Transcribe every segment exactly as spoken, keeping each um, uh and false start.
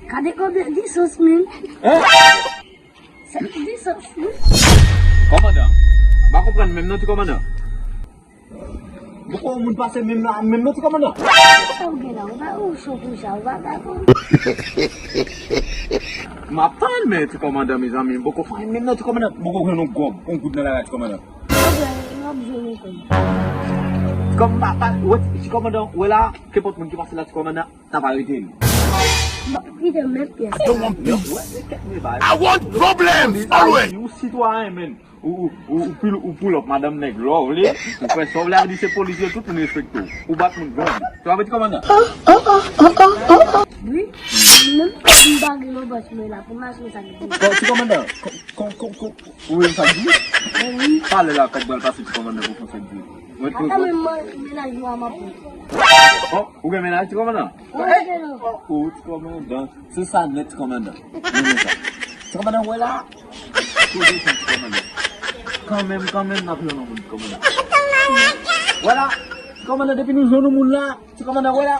Gade konbyen lisans, men. Hein? Sèt lisans, men. Kòmandan, m pa konprann menm non, ti kòmandan. Poko yon moun pase menm la, menm non, ti kòmandan. Sa w gen la, ou pa ou cho pou sa, ou pa ka konn. M ap tann, men ti kòmandan, mezanmi, m poko fè menm non, ti kòmandan. Poko jwenn yon gòb, yon goud nan lari, ti kòmandan. Ok, m ap jwenn yon kòb. Kòm pa, pa, wè, ti kòmandan, wè la, kenpòt moun ki pase la, ti kòmandan, n ap arete l. M ap kite menm pyès. I don't want peace. Wè, wè, kèk men bagay. I want problems always. Ou sitwayen, men. Ou, ou, ou, ou pil, ou pull up madanm nèg lè w vle, ou fè sa w vle, a di se polis yo, tout moun respekte w. Ou bat moun, gang. Sa w ap di kòmandan? Wi, menm kòb m pa gen nan pòch mwen la, pou m achte sa ki bon. Kò, ti kòmandan, kò, kò, kò, kò, ou wè sa k di? Wi. Talè la, kòb pral pase ti kòmandan pou fè sa k di. Ata menm mennaj mwen a m ap pran. Oh, ou gen mennaj, ti kòmandan? Wi, gen non. Oh, ti kòmandan. Se sa nèt, ti kòmandan. Mwen sa. Ti kòmandan, wè la. Kote sa, ti kòmandan? Kanmenm, kanmenm, n ap jwenn yon moun, ti kòmandan. Wè la. Ti kòmandan, depi nou jwenn yon moun la, ti kòmandan, wè la.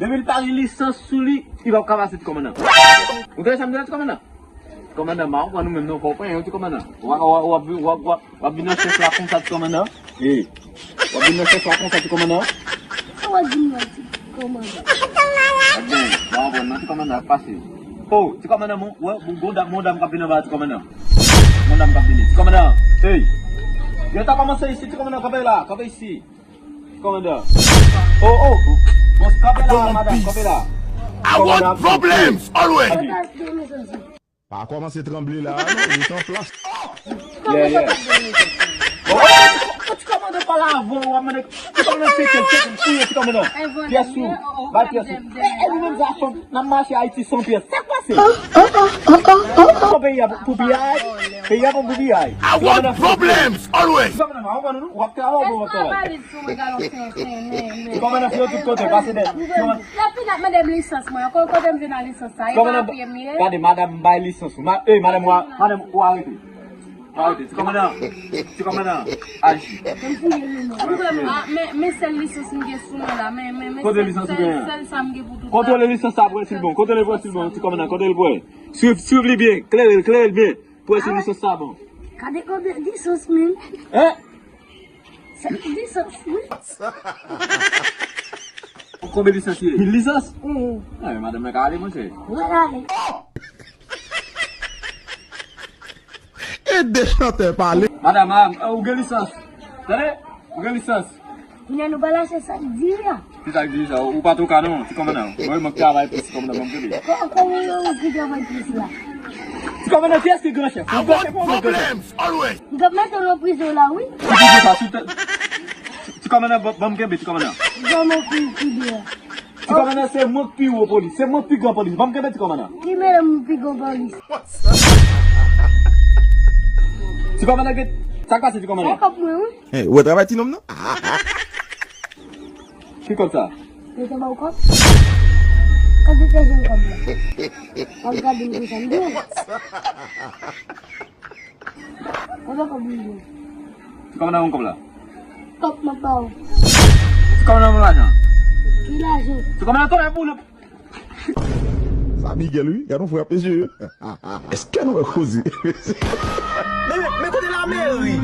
Depi l pa gen lisans sou li, li p ap ka pase, ti kòmandan. Ou tande sa m di la, ti kòmandan? Ti kòmandan, m pa konprann ou menm non, fò w pran yon, ti kòmandan. W ap, w ap, w ap, w ap, w ap, w ap vin nan chèf la konsa, ti kòmandan. Hey. W ap vin nan chèf la konsa, ti kòmandan. Sa w ap di m la, ti kòmandan? Ebyen, m pa konprann non, ti kòmandan, k pase? Oh, ti kòmandan, mon, wè, bon, bon dam, bon dam k ap vin anba, ti kòmandan. Bon dam k ap vini, ti kòmandan. Hey. Yo ta kòmanse isi, ti kòmandan, kanpe la, kanpe isi. Ti kòmandan. Oh, oh. Bon, kanpe la, madanm, kanpe la. I want problems always. Pa kòmanse tranble la, non, ou an plas. Yeah, yeah. Oh, oh, ti kòmandan pale avè w, w ap mande, ti kòmandan tcheke l, tcheke l, fouye, ti kòmandan. Pyès ou, bay pyès ou. E, e, nou menm gason, n ap mache Ayiti san pyès. Sa k pase? Pou peyi a, pou piyay, peyi a pou piyay. I want problems always. Ti kòmandan, w ap fè avè w bon travay. Sou mwen galon sen, sen, men, men. Ti kòmandan fè yo tout kote, pase dèyè. Lè fini ap mande m lisans mwen, ko-, kote m jwenn nan lisans sa? E pa premye. Gade, madanm, m bay lisans ou. Ma-, ey, madanm, ou a-, madanm, ou arete. Ou arete. Ti kòmandan, ti kòmandan, aji. M fouye li non. Ah, men, men sèl lisans m gen sou mwen la, men, men, men kote sèl, lisans ou sèl, genyen? Sèl sa m gen pou tout la. Kontwole lisans sa, pou wè si l bon. Kontwole l pou wè si l bon, ti kòmandan, kontwole l pou wè. Swiv, swiv li byen, klere l, klere l byen. Pou wè si lisans sa bon. Gade konbyen lisans, men. Hein? Sèt lisans, wi. Konbyen lisans li ye? Mil lisans? Mhm. Ah, men madanm nan ka ale, monchè. Mwen ale. Ede chantè pale. Madanm, ah, ou gen lisans. Tande? Ou gen lisans. Kounye a nou pral achte sa k di a. Ki sa k di sa? Ou pa tou ka non, ti kòmandan. Mwen, mwen travay plis, ti kòmandan, ban m kenbe. Kò-, kòman ou ki travay plis la? Ti kòmandan, kiyès ki gran chèf? Ou gran chèf ou mwen gran chèf? M t ap mete w nan prizon la, wi. Ti prizon sa, sou tèt. Ti kòmandan, ban, ban m kenbe, ti kòmandan. Ban m kenbe. Ti kòmandan, se mwen k pi wo polis, se mwen k pi gran polis. Ban m kenbe, ti kòmandan. Ki menm pi gran polis? Ti kòmandan, gen, sa k pase, ti kòmandan? Sa kòb mwen, wi. Hey, ou wè travay ti nonm nan? Ki kòb sa? Yo te ba w kòb? Kòb yo te jwenn kòb la. W ap gade m konsa, m di w. Konsa kòb m jwenn. Ti kòmandan, yon kòb la. Kòb m ap ba w. Ti kòmandan, yon lajan. Ki lajan? Ti kòmandan, tonè pou nou. Sa Miguel, wi. Gade yon frè ap eseye. Èske nou wè koze? Men, men, men kote lameri?